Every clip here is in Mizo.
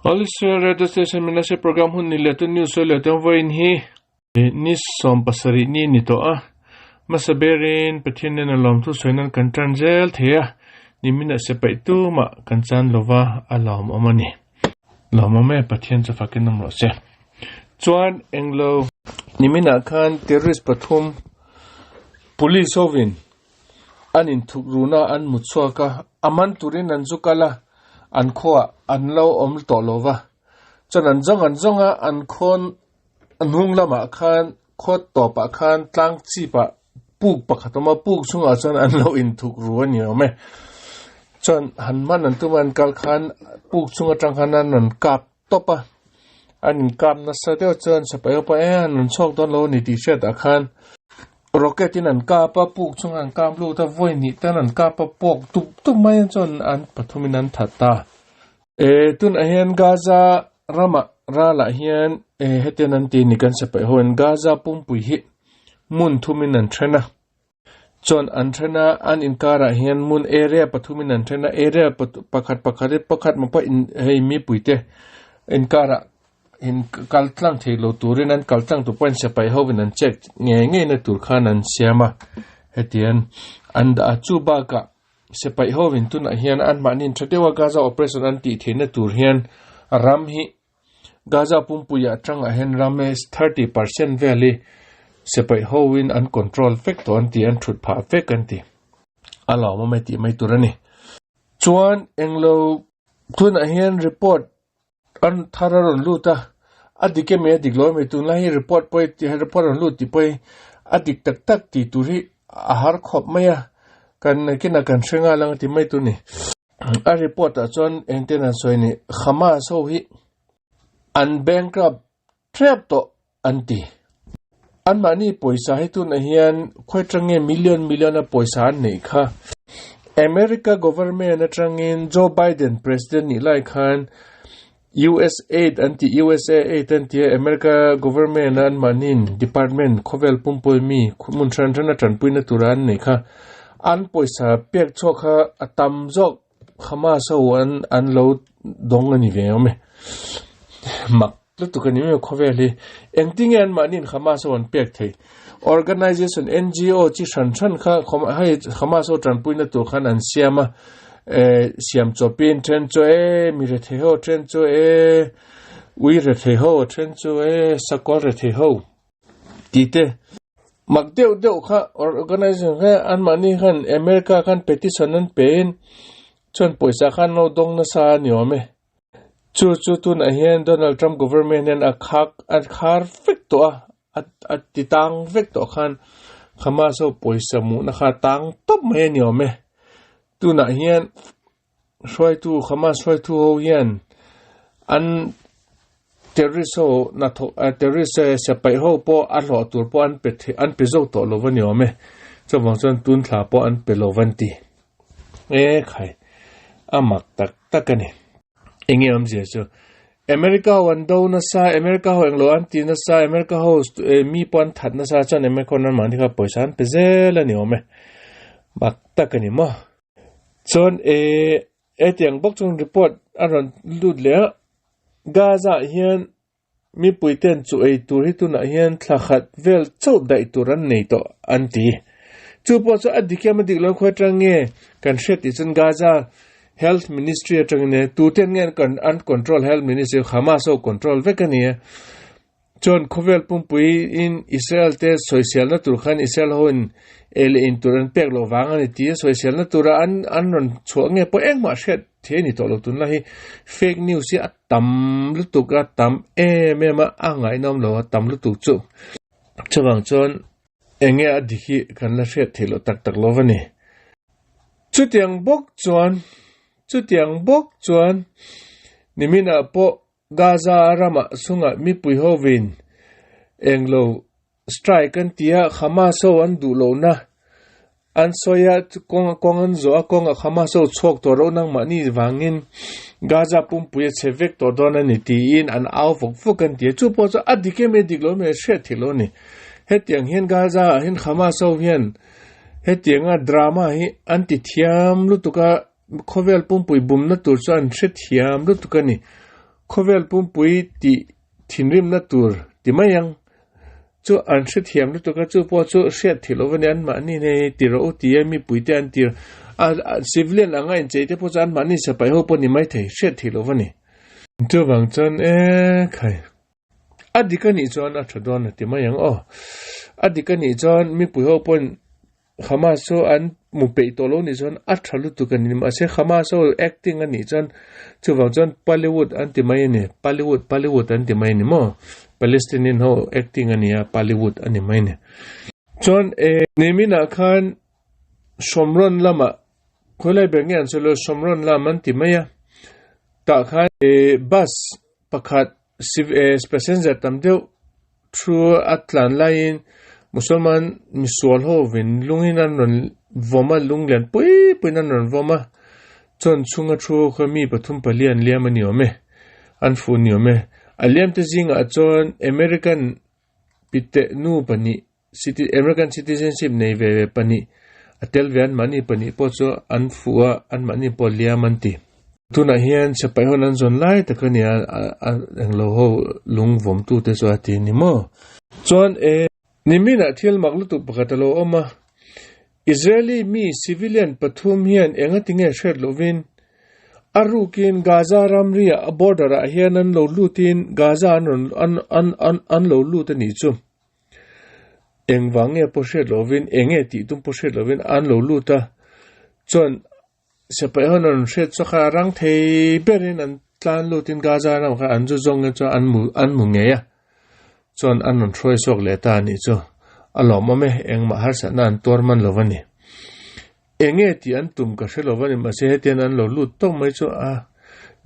All Israel Radio Station Menashe program hun ni leh tun news sawi leh tawng vawiin hi ni 70 ni ni tawh a. Hmasa berin Pathian nena lawmthu sawi nan kan tan zel thei a, nimin ah sipaih tumah kan chan lova a lawmawm a ni. Lawmawm e, Pathian chu fakin awm rawh se. Chuan englo nimin ah khan terrorist pathum police hovin an inthuk runa an mu chhuak a, a man turin an zu kal a, an khuaah an lo awm tawh lo va. Chuan an zawng an zawng a, an khawn hnung lamah khan khaw tawpah khan tlang chipah puk pakhat a awm a, puk chungah chuan an lo inthuk ru a ni awm e. Chuan han man an tum a an kal khan puk chung atang khan an rawn kap tawp a, an inkap nasa deuh chuan sipai ho pawh e an rawn chhuak dawn lo a ni tih hriatah khan rocket in an kap a, puk chungah an kap lut a, vawi hnih tan an kap a, pawk dup dup mai a chuan an pathum in an that ta. E tunah hian Gaza ramah ralah hian e hetian an ti a ni kan sipai ho in Gaza pumpui hi hmun thum in an then a. Chuan an then a, an inkarah hian hmun area pathumin an then a, area pakhat pakhat hi pakhat mah pawh in hei mipuite inkarah in kal tlang thei lo turin an kal tlang tur pawhin sipai hovin an check ngei ngei na tur khan an siam a, hetiang an dah a, chu bakah sipai hovin tunah hian anmahni tha deuha Gaza operation an tih theihna tur hian ram hi Gaza pumpuiah atangah hian ram 30% vel hi sipai hoin an control vek tawh an ti, an thut phah vek an ti. A lawm awm e tih mai tur a ni. Chuan englo tunah hian report an thar a rawn lut a, a dik emaw a dik lo emaw tunlai hi report pawh hi report a rawn lut tih pawh hi a dik tak tak tih tur hi a har khawp mai a, kan kinah kan hre nghal ang tih mai tur a ni. A report ah chuan engtin an sawi ni Hamas ho hi an bankrupt tep tawh an ti. Anmahni pawisa hi tunah hian khawi atang nge million million a pawisa an neih kha. America government atangin Joe Biden president nih lai khan USAID an ti USA aid an ti a America government a anmahniin department khawvel pumpui mi hmun hran hran a tanpuina tura an neih kha an pawisa pek chhuak kha a tam zawk Hamas ho an an lo dawng a ni ve awm e mak lutuk a ni mai khawvel hi engtinge anmahniin Hamas ho an pek thei organization NGO chi hran hran kha hei Hamas ho tanpuina tur khan an siam a eh siam chawpin then chu e mi rethei ho then chu e ui rethei ho then chu e sakawr rethei ho tih te mak deuh deuh kha organization kha anmahni khan America khan petition an pe in chuan pawisa khan an lo dawng nasa a ni awm e. Chu chu tunah hian Donald Trump government hian a khak a khar vek tawh a, a ti tang vek tawh khan Hamas ho pawisa hmuhna kha a tang tawp mai a ni awm e. Tunah hian hruaitu Hamas hruaitu ho hian an terrorist ho hnathawh terrorist sipai ho pawh a hlawh tur pawh an pe thei an pe zo tawh lo a ni awm e. Chuvang chuan tun thla pawh an pe lo an ti. E khai a mak tak tak a ni. Enge awmzia chu America ho an do nasa America ho englo an ti nasa America ho mi pawh an that nasa chuan America ho nan mahni kha pawisa an pe zel a ni awm e. Mak tak a ni maw. Chuan e hetiang bawk chuan report a rawn lut leh a Gaza ah hian mipui ten chu ei tur hi tunah hian thla khat vel chauh daih tur an nei tawh an ti. Chu pawh chu a dik em a dik lo khawi atang nge kan hriat tih chuan Gaza Health Ministry atangin e tuten nge an control Health Ministry Hamas ho control vek a ni e. Chuan khawvel pumpui in Israel te sawiselna tur khan Israel ho in ei leh in tur an pek loh vang a ni tih a sawiselna tura an an rawn chhuah nge pawh engmah hriat thei a ni tawh lo tunlai hi fake news hi a tam lutuk a tam em em a a ngaihnawm lo a tam lutuk chu chuvang chuan enge a dik hi kan la hriat theih loh tak tak lo a ni. Chutiang bawk chuan chutiang bawk chuan niminah pawh Gaza ramah chungah mipui hovin englo strike an ti a, Hamas ho an duh lohna an sawi a, kawng kawng an zawh a, kawngah Hamas ho chhuak tawh loh nangmahni vangin Gaza pumpui a chhe vek tawh dawn a ni tiin an au vawk vawk an ti a, chu pawh chu a dik em e dik lo em e hriat theih loh a ni. Hetiang hian Gaza ah hian Hamas ho hian hetianga drama hi an ti thiam lutuk a, khawvel pumpui bumna tur chu an hrethiam lutuk a ni. Khawvel pumpui tih thinrimna tur ti mai ang chu an hrethiam lutuk a, chu pawh chu hriat theih loh a ni, anmahni nei ti rawh u ti a mipuite an tir a, civilian anga inchei te pawh chu anmahni sipai ho pawh ni maithei hriat theih loh a ni. Chuvang chuan e khai a dik a nih chuan a tha dawn a ti mai ang aw, a dik a nih chuan mipui ho pawhin Hamas chu an hmu peih tawh lo nih chuan a tha lutuk a ni. Mahse Hamas ho acting a nih chuan chuvang chuan Pallywood an ti mai a ni. Pallywood, Pallywood an ti mai a ni maw? Palestinian ho acting a ni a, Pallywood a ni mai a ni. Chuan eh niminah khan Shomron lamah khawilai ber nge an sawi lo Shomron lam an ti mai a. Tah khan eh bus pakhat passenger tam deuh thu a tlan laiin Musalman misual ho vin lungin an rawn vawm a lung lian pui puiin an rawn vawm a chuan chhunga thu kha mi pathum pali an liam a ni awm e an fuh a ni awm e a liam te zingah chuan American pite nu pahnih citi American citizenship nei ve ve pahnih a tel ve anmahni pahnih pawh chu an fuh a anmahni pawh liam an ti. Tunah hian sipai hawn an zawn lai tak a ni a a englo ho lung vawm tu te chu a ti ni maw. Chuan e niminah thil mak lutuk pakhat a lo awm a Israeli mi civilian pathum hian enga tinge hriat lovin a rukin Gaza ramriah a border ah hian an lo lutin Gaza an rawn an an an an lo lut a nih chu. Engvang nge pawh hriat lovin, eng nge tih tum pawh hriat lovin an lo lut a, chuan sipai ho an rawn hriat chu kha rang thei berin an tlan lutin Gaza ram kha an zu zawng nge chuan an mu an mu ngei a, chuan an rawn hruai chhuak leh ta a nih chu. A lawmawm e, engmah harsatna an tuar man lo a ni. Eng nge tih an tum ka hre lo a ni, mahse hetian an lo lut tawk mai chu a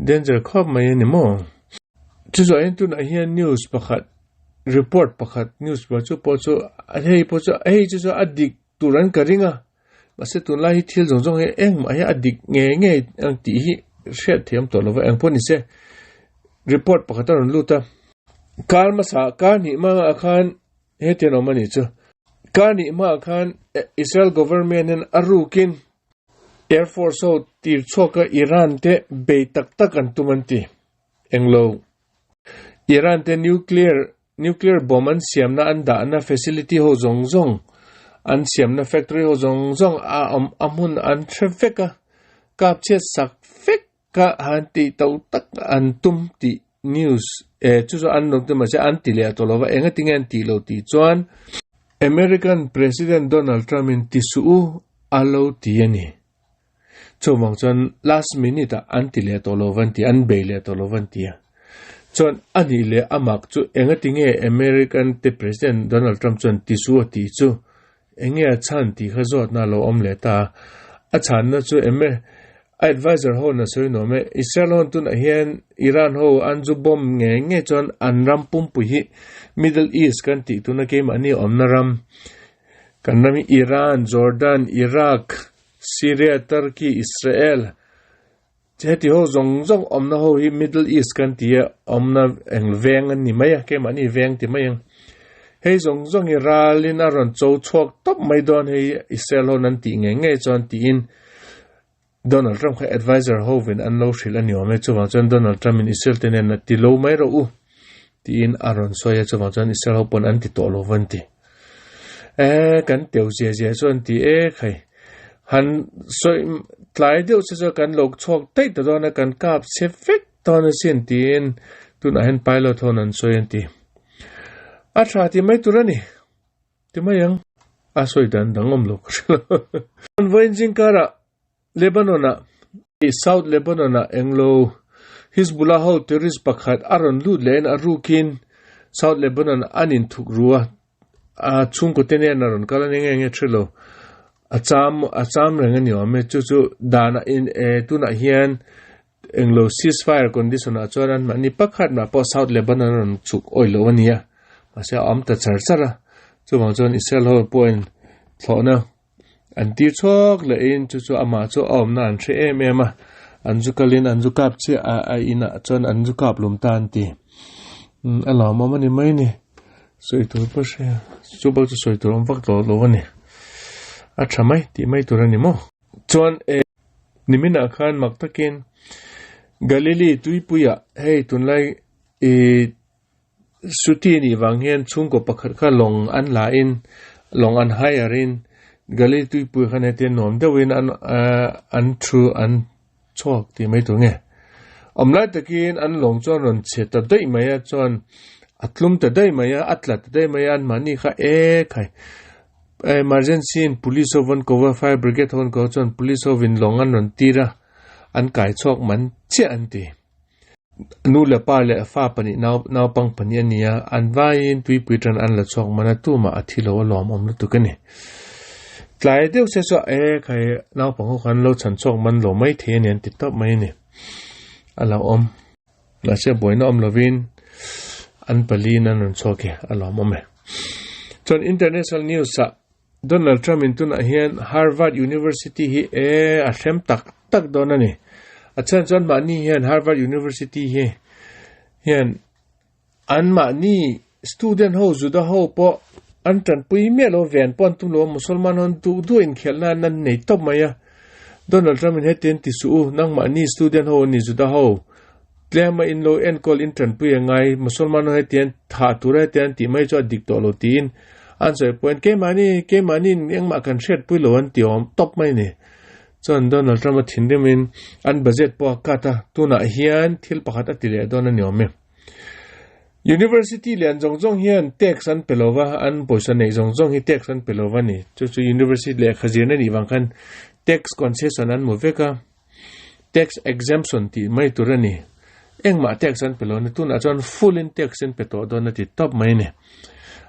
danger khawp mai a ni maw? Chuzawhin tunah hian news pakhat report pakhat news pawh chu pawh chu hei pawh chu hei chu chu a dik tur an ka ring a, mahse tunlai hi thil zawng zawng hi engmah hi a dik ngei ngei ang tih hi hriat thiam tawh lo va, engpawh ni se report pakhat a rawn lut a, kar hmasa kar hnih hmangah khan Hetiang awm a nih chu. Kar nih hmaah khan Israel government in a rukin Air Force ho tir chhuaka Iran te bei tak tak an tum an ti. Englo. Iran te nuclear nuclear bomb an siamna an dahna facility ho zawng zawng an siamna factory ho zawng zawng a awm a hmun an hre vek a, kap chhiat sak vek Ka han tih to tak an tum tih news e chu chu an rawn tum a che an ti leh tawh lo va enga tinge an tih lo tih chuan American President Donald Trump in ti suh u a lo ti a ni. Chuvang chuan last minute ah an ti leh tawh lo va an ti an bei leh tawh lo va an ti a. Chuan a nih leh a mak chu enga tinge American te President Donald Trump chuan ti suh a tih chu Enge a chhan tih kha zawtna a lo awm leh ta a. A chhanna chu eme a adviser ho na sawi nuam e. Israel ho tunah hian Iran ho an zu bomb nge nge chuan an ram pumpui hi Middle East kan tih tuna keimahni awmna ram kan ram hi Iran, Jordan, Iraq, Syria, Turkey, Israel heti ho zawng zawng awmna ho hi Middle East kan ti a, awmna eng veng an ni mai a, keimahni veng ti mai ang. Hei zawng zawng hi ralin a rawn cho chhuak tawp mai dawn hei Israel ho an tih ngei ngei chuan tiin Donald Trump kha advisor hovin an lo hrilh a ni awm e, chuvang chuan Donald Trump in Israel te nen a ti lo mai rawh u tiin a rawn sawi a, chuvang chuan Israel ho pawn an ti tawh lo van ti. E kan teu zia zia chu an ti e khai han sawi tlai deuh che chu kan lo chhuak daih ta dawn a kan kap chhe vek dawn asin tiin tunah hian pilot ho an sawi an ti a tha ti mai tur a ni ti mai ang a sawi dan dang awm lo ka hre lo an vawiin zingkarah Lebanon ah South Lebanon ah englo Hizbullah ho terrorist pakhat a rawn lut leh in a rukin South Lebanon an in thuk ru a, a chhungkaw te nen a rawn kal a ni nge nge hre lo a cham a cham reng a ni awm e chu chu dan ah in e tunah hian englo ceasefire condition ah chuan an mahni pakhat mah pawh South Lebanon a rawn chhuk awih loh a ni a mahse a awm ta char char a chuvang chuan Israel ho pawhin thlawhna An tir chhuak lehin chu chu amah chu a awmna an hre em em a, an zu kalin an zu kap chiah a, a inah chuan an zu kap lum ta an ti. Umm a lawmawm a ni mai ni, sawi tur pawh hre chu bak chu sawi tur awm vak tawh lo a ni. A tha mai tih mai tur a ni maw? Chuan e niminah khan mak takin. Galili tuipuiah hei tunlai ih Suti nih vang hian chhungkaw pakhat kha lawng an la in lawng an hire in Galili tuipui khan hetia nuam deuhin an ah an thu an chhuak tih mai tur nge. Awm lai takin an lawng chuan rawn chhe ta daih mai a chuan a tlum ta daih mai a a tla ta daih mai a anmahni kha e khai emergency in police ho an ko va fire brigade ho an ko va chuan police ho in lawng an rawn tir a an kai chhuak man chiah an ti. Nu leh pa leh fa pahnih nau naupang pahnih a ni a an vaiin tuipui tan an la chhuak man a tumah a thi lo a lawmawm lutuk a ni. Tlai deuh se chu e khai naupang ho khan lo chhan chhuak man lo mai thei a ni an ti tawp mai a ni. A lo awm. Mahse buaina awm lovin an paliin an rawn chhuak e a lawmawm e. Chuan international news ah Donald Trump in tunah hian Harvard University hi e a hrem tak tak dawn a ni. A chhan chuan mahni hian Harvard University hi hian an mahni student ho Juda ho pawh an tanpui miah lo ven pawh an tum lo a, Musalman ho an duh duh inkhelhna an an nei tawp mai a. Donald Trump in heti an ti suh u, nangmahni student ho an ni Juda ho tlema in lo enkawl in tanpui a ngai, Musalman ho heti an thah tura heti an tih mai chu a dik tawh lo tiin An sawi pawhin keimahni, keimahniin engmah kan hriatpui lo an ti awm tawp mai a ni. Chuan Donald Trump a thinrimin an budget pawh a cut a, tunah hian thil pakhat a ti leh dawn a ni awm e. University lian zawng zawng hian tax an pe lo va, an pawisa neih zawng zawng hi tax an pe lo va ni. Chu chu university lehkha zirna nih vang khan tax concession an hmu vek a, tax exemption tih mai tur a ni. Engmah tax an pe lo a ni. Tunah chuan full in tax an pe tawh dawn a ti tawp mai a ni.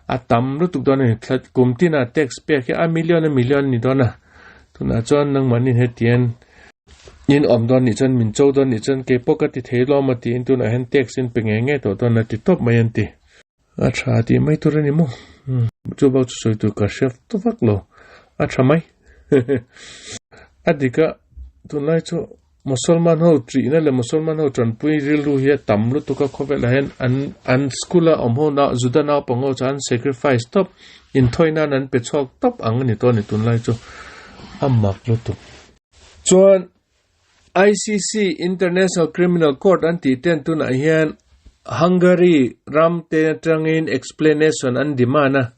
A tam lutuk dawn a ni. Thla kum tina tax pek hi a million a million a ni dawn a. Tunah chuan nangmahni hetian in awm dawn nih chuan min cho dawn nih chuan kei pawh ka ti thei lawm a tiin tunah hian tax in pe ngei ngei tawh dawn a ti tawp mai an ti. A tha tih mai tur a ni maw? Chu bak chu sawi tur ka hre ta vak lo. A tha mai. A dik a, tunlai chu Musalman ho ṭihna leh Musalman ho ṭanpui rilru hi a tam lutuk a, khawvelah hian an an school a awm ho na Juda naupang ho chu an sacrifice tawp, inthawi nan an pe chhuak tawp ang a ni tawh a ni tunlai chu. A mak lutuk. Chuan ICC, International Criminal Court an tih ten tunah hian Hungary ram te atangin explanation an demand a.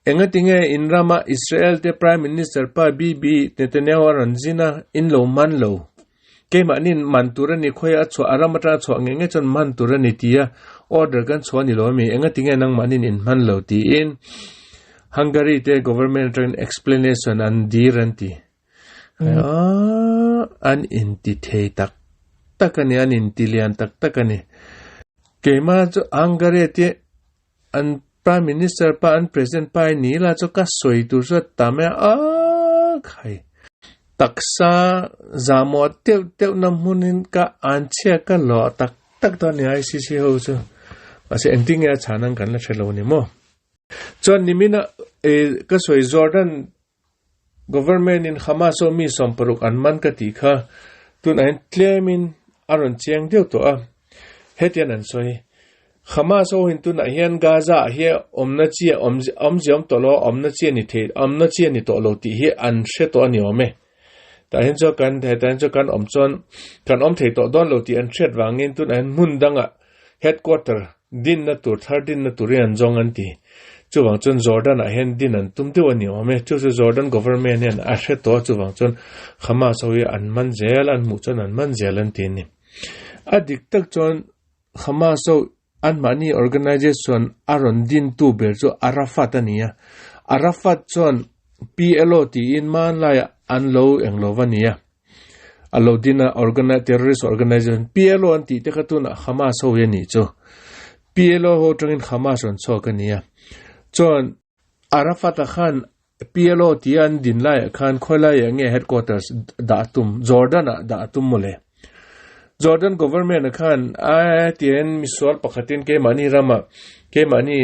Engatinge in rama Israel te Prime Minister pa Bibi Netanyahu a rawn zin a, in lo man lo. Keimahnin man tur a ni, khawiah a chhuah, a ram atanga chhuah nge nge chuan man tur a ni tia order kan chhuah a ni lo ami, engatinge nangmahnin in hman lo tiin Hungary te government atangin explanation an dir an ti. An inti thei tak tak a ni, an inti lian tak tak a ni. Keimah chu Hungary te An Prime Minister pa an President pa i ni la chu ka sawi tur chu a tam e a khai. Taksa zamawh deuh deuh na hmunin ka an chhia ka lawh tak tak dawn a ni ICC ho chu. Mahse engtin nge a chhan ang kan la hre lo a ni maw. Chuan nimina ka sawi Jordan Government in Hamas ho mi 60 an man ka tih kha tunah hian tlemin a rawn chiang deuh tawh a, hetian an sawi. Hamas ho hin tunah hian Gaza ah hi awmna chi a awmzia awm tawh lo a, awmna chi a ni thei, awmna chi a ni tawh lo tih hi an hre tawh a ni awm e. Tah hian chuan kan hetah hian chuan kan awm chuan kan awm thei tawh dawn lo tih an hriat vangin tunah hian hmun dangah headquarter Dinna tur thar dinna turin an zawng an ti. Chuvang chuan Jordan ah hian din an tum deuh a ni awm e. Chu chu Jordan government hian a hre tawh a, chuvang chuan Hamas ho hi an man zel, an hmuh chuan an man zel an ti a ni. A dik tak chuan Hamas ho anmahni organization a rawn dintu ber chu Arafat a ni a. Arafat chuan PLO tiin hmanlaiah an lo englo va ni a. A lo din a organi terrorist organization PLO an tih te kha tunah Hamas ho hi a nih chu. PLO ho atangin Hamas rawn chhuak a ni a. Chuan Arafat-a khan PLO tia an din laiah khan khawilaiah nge headquarters dah a tum, Jordan-ah dah a tum mawle. Jordan government-a khan a tiin misual pakhatin keimahni ramah keimahni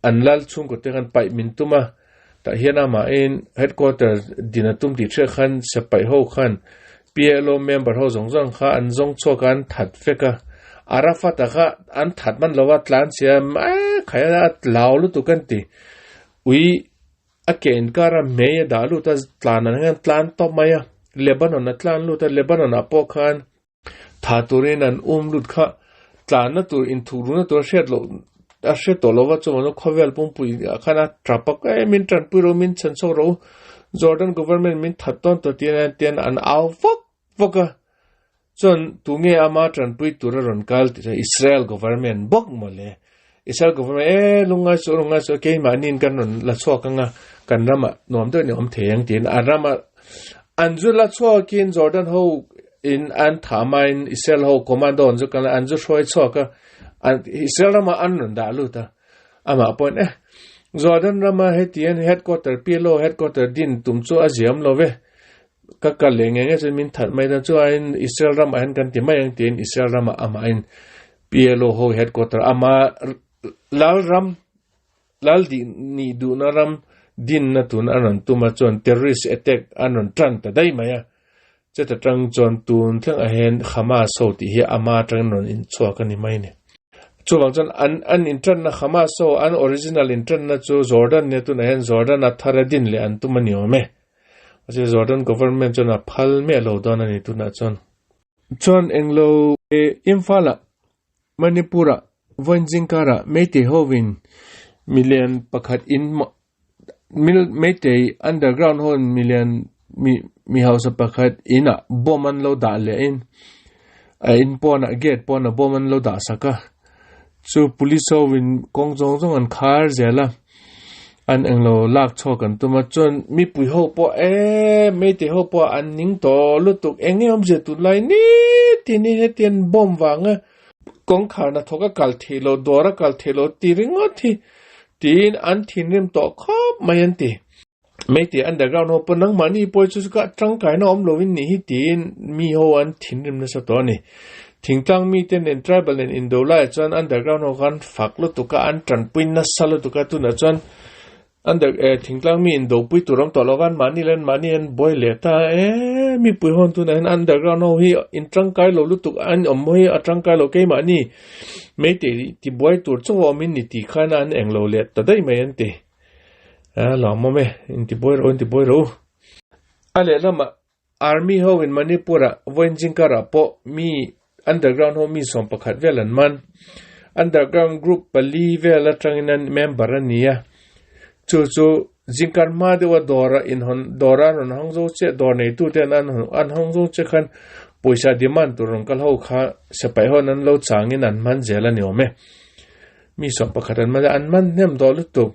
an lal chhungkaw te khan paih min tum a. Tah hian amahin headquarter din a tum tih hriat khan sipai ho khan PLO member ho zawng zawng kha an zawng chhuak a, an that vek a. Arafat-a kha an that man lo a, tlan chhia mai khai a, a tlau lutuk an ti. Ui a ke inkar a hmei a dah lut a, tlan ang hian tlan tawp mai a. Lebanon a tlan lut a, Lebanon ah pawh khan. Tha turin an um lut kha tlanna tur inthuk runa tur a hriat loh a hre tawh lova chuan khawvel pumpui ah khan a tap a e min tanpui rawh min chhan chhuak rawh u Jordan government min that tawn tawh tiin an tian an au vak vak a chuan tunge ama tanpui tur a rawn kal tih chuan Israel government bawk mawle Israel government e lungngai suh lungngai suh keimahniin kan rawn la chhuak anga kan ramah nuam deuh ni awm thei ang tiin a rama an zu la chhuakin Jordan ho in an tha main Israel ho commando an zu kal an zu hruai chhuak a an Israel rama an rawn dah lut a amah pawhin eh Jordan rama hetian headquarter PLO headquarter din tum chu a ziam lo ve ka kal leh nge nge chuan min that mai dan chuan Israel ramah hian kan ti mai ang tiin Israel ramah amahin PLO ho headquarter ama lal ram lal di ni duhna ram dinna tun an rawn tum a chuan terrorist attack an rawn tan ta daih mai a cheta tang chuan tun thleng ah hian Hamas ho tih hi ama atangin rawn inchhuak a ni mai a ni. Chuvang chuan an an intanna Hamas ho an original intanna chu Jordan nia tunah hian Jordan a thar a din leh an tum a ni awm e. Mahse Jordan government chuan a phal miah lo dawn a ni tunah chuan. Chuan englo Imphal-ah Manipur-ah vawiin zingkarah Meitei hovin milian pakhat in Meitei underground hoin milian mi hausa pakhat inah bomb an lo dah leh in a in pawnah gate pawnah bomb an lo dah sak a. Chu police hovin kawng zawng zawng an khar zel a. An englo lak chhuak an tum a chuan mipui ho pawh eee meitei ho pawh an ning tawh lutuk eng nge awmzia tunlai ni tin hi hetiang bomb vanga kawngkhar hnathawk a kal theih loh dawr a kal theih loh tih ringawt hi tiin an thinrim tawh khawp mai an ti. Meitei underground ho pawh nangmahni pawh chu ka tangkaina awm lovin nih hi tiin mi ho an thinrim nasa tawh a ni. Thingtlang mite nen tribal nen indo laiah chuan underground ho khan fak lutuk a an tanpui nasa lutuk a tunah chuan under eh thingtlang mi indo pui tur awm tawh lova anmahni leh anmahni an buai leh ta e mipui ho tunah hian underground ho hi in tangkai lo lutuk an awm hi a tangkai lo keimahni meitei tibuai tur chauh a awmin ni tih khan an englo leh ta daih mai an ti. A lawmawm e, intibuai rawh intibuai rawh u. A lehlamah Army ho in Manipur ah vawiin zingkar ah pawh mi underground ho mi 11 vel an man. Underground group pali vel atangin an member a ni a. Chu chu zingkar hma deuha dawr a inhawn dawr a rawn hawng zo chiah dawr neitu ten an an hawng zo chiah khan pawisa demand tur rawn kal ho kha sipai ho an lo changin an man zel a ni awm e. Mi 11 an man a, an man hnem tawh lutuk.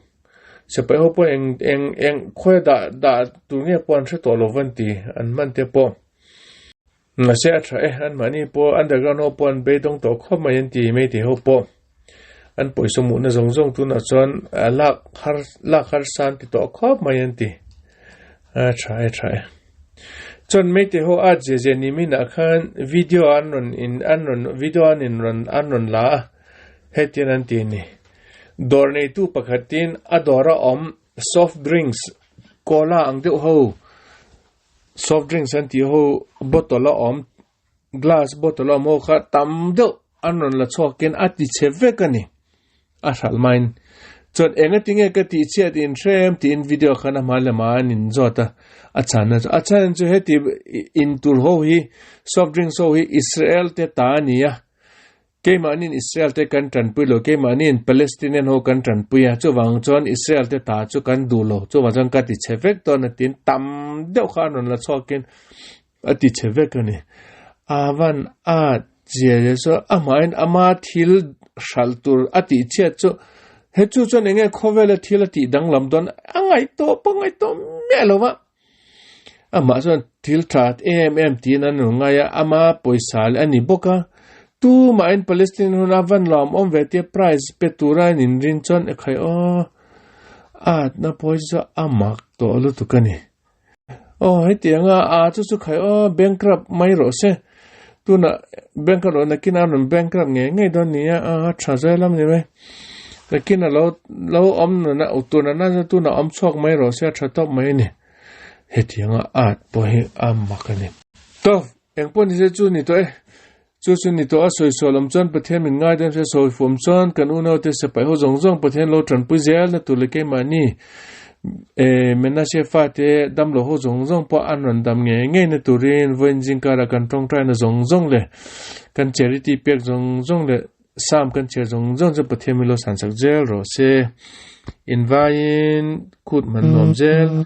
Sipai ho pawh eng eng eng khawi dah dah tur nge pawh an hre tawh lo van ti an hman te pawh. Mahse a tha e, anmahni pawh underground ho pawh an beidawng tawh khawp mai an ti maithei ho pawh. An pawisa hmuhna zawng zawng tunah chuan a lak har lak harsa an ti tawh khawp mai an ti. A tha e tha e. Chuan maithei ho at zia zia ni minah khan video an rawn in an rawn video an in rawn an rawn la a. Hetian an ti a ni. Dawr neitu pakhatin a dawra awm soft drinks cola ang deuh ho soft drinks an tih ho bottle a awm glass bottle a awm ho kha tam deuh an rawn la chhuakin a ti chhe vek a ni a hralh maiin chuan enga tinge ka tih chhiat in hrem tiin video khan a hma lamah an in zawt a a chhanna chu a chhan chu heti in tur ho hi soft drinks ho hi Israel te ta a ni a. Keimahniin Israel te kan tanpui lo, keimahniin Palestinian ho kan tanpui a, chuvang chuan Israel te ta chu kan duh lo, chuvang chuan ka ti chhe vek dawn a tiin tam deuh kha an rawn la chhuakin a ti chhe vek a ni. Avan a zia zia chu amahin ama thil hralh tur a tih chhiat chu he chu chuan enge khawvela thil a tih danglam dawn a ngaihtuah pawh ngaihtuah miah lo va. Amah chuan thil tha em em tiin an rawn ngai a, ama pawisa leh a ni bawk a. Tumahin Palestine huna van lawm awm ve tia prize pe tura an inrin chuan ekhai aw atna pawisa chu a mak tawh lutuk a ni. Aw hetianga a chu chu khai aw bankrupt mai rawh se. Tunah bankrupt rawh nakin a rawn bankrupt ngei ngei dawn nia a tha zai lam ni mai. Nakin a lo lo awm nuna tuna na chu tunah awm chhuak mai rawh se a tha tawp mai a ni. Hetianga art pawh hi a mak a ni. Tawp, eng pawh ni se chu ni tawh e. Chu chu ni tawh a sawi sual awm chuan Pathian min ngaidam se sawi fuh awm chuan kan unaute sipai ho zawng zawng Pathian lo tanpui zel na tur leh keimahni. E Menashe fate damlo ho zawng zawng pawh an rawn dam ngei ngei na turin vawiin zingkara kan tawngtaina zawng zawng leh kan charity pek zawng zawng leh Sam kan chhiar zawng zawng chu Pathian milo sansak zel rawh se. Invaiin kut man nuam zel.